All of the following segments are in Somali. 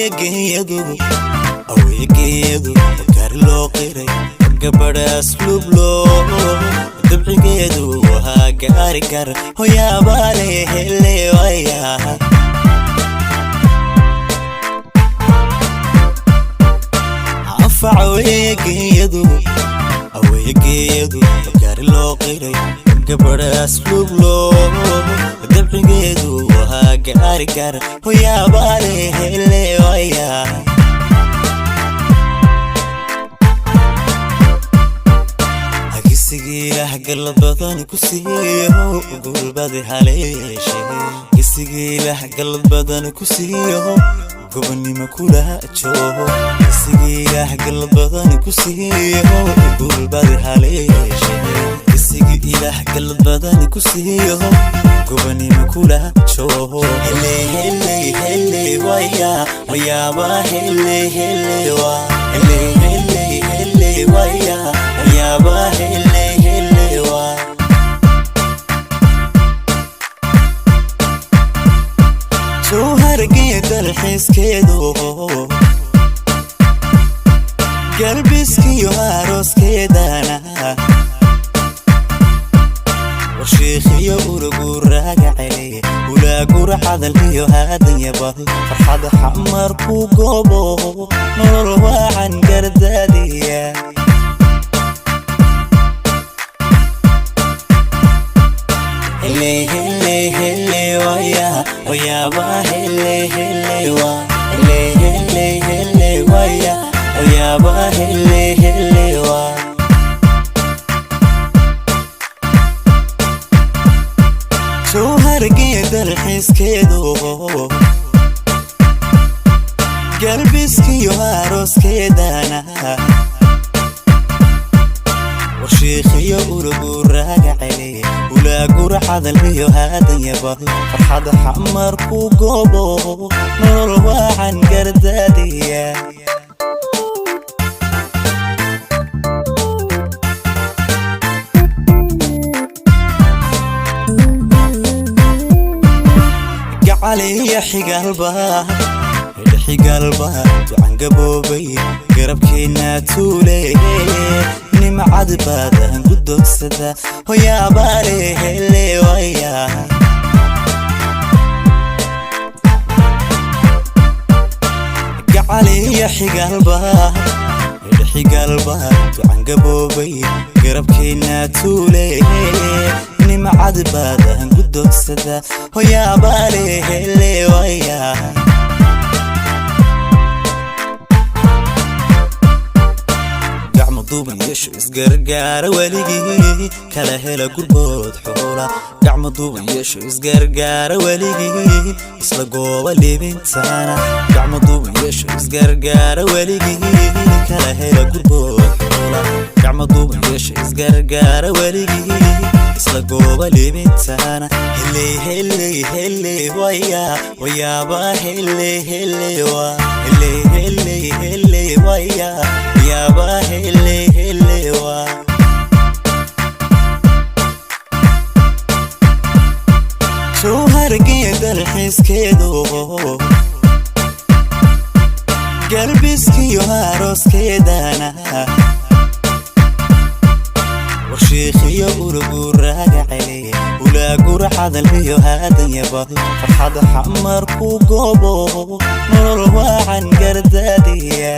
Aweegeyadu, aweegeyadu, gaar loo qiray gabadha asluub loo dabcigeedu waa gaari gar hoyaabaale hele waya. Anfac aweegeyadu, aweegeyadu, gaari loo qiray gabadha asluub loo dabcigeedu waa gaari gar hoyaabaale hele waya. Gisigiilah galad badan ku siiyo gulbadi haleeshe, gisigiilah galad badan ku siiyo gobonimo kula joogo, gisigiilah galad badan ku siiyo gulbadi haleeshe, gisigi ilaah galad badan ku siiyo gobonimo kula joogo. Hele hele hele waya wayaaba, hele hele wa, hele hele hele waya wayaaba, hele hele wa. Jawhargee dalxiiskeedu, galbiskiyo arooskeedana, warshiikhiyo uruguraagacele ulaagura cadal iyo haadanyabal farxad xamar ku goobo nolol waacan gardaadiya. Hele hele hele waya wayaaba, hele hele wa, hele hele hele waya wayaaba, hele hele wa. Jawhargee dalxiiskeedu, galbiskiyo arooskeedana, warshiikhiyo uruguraagacele ulaagura cadal iyo haadanyabal farxad xamar ku goobo nolol waacan gardaadiya. Gacaliya xigaalba xigaalba ducan gaboobay garabkeenna tuule nimcad baadan gudogsada hoyaabaale hele waya. Gacaliya xigaalba xigaalba ducan gaboobay garabkeenna tuule nimcad baadan gudogsada hoyaabaale hele waya. Gacmo duuban yeesho isgargaara weligii kala hela gurbood xoola, gacmo duuban yeesho isgargaara weligii isla gooba libintaana, gacmo duuban yeesho isgargaara weligii kala hela gurbood xoola, gacmo duuban yeesho isgargaara weligii isla gooba libintaana. Hele hele hele waya wayaaba, hele hele wa, hele hele hele waya wayaaba, hele hele wa. Jawhargee dalxiiskeedu, galbiskiyo arooskeedana, warshiikhiyo uruguraagacele ulaagura cadal iyo haadanyabal farxad xamar ku goobo nolol waacan gardaadiya.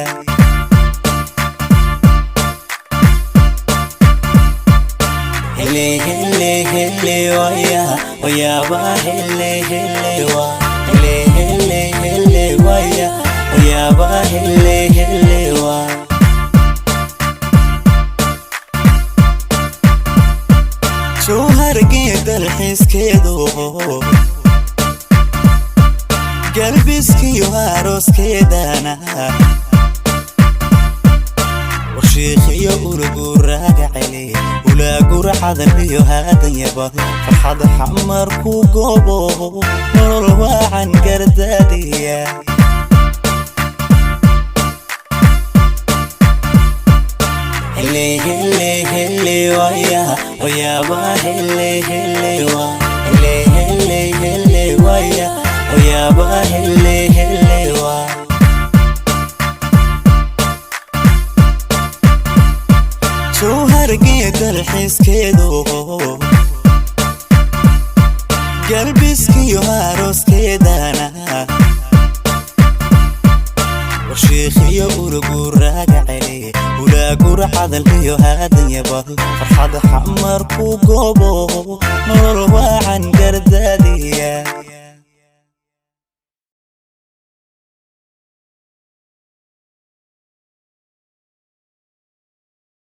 Hele hele hele waya wayaaba, hele hele wa, hele hele hele waya wayaaba, hele hele wa. Jawhargee dalxiiskeedu, galbiskiyo arooskeedana, warshiikhiyo uruguraagacele ulaagura cadal iyo haadanyabal farxad xamar ku goobo nolol waacan gardaadiya. Hele hele hele waya wayaaba, hele hele wa, hele hele hele waya wayaaba, hele hele wa. Dalxiiskeedu, galbiskiyo arooskeedana, warshiikhiyo uruguraaga celi, ulaagura cadal iyo haadanyabal, farxad Xamar ku goobo, nolol waacan gardaadiya.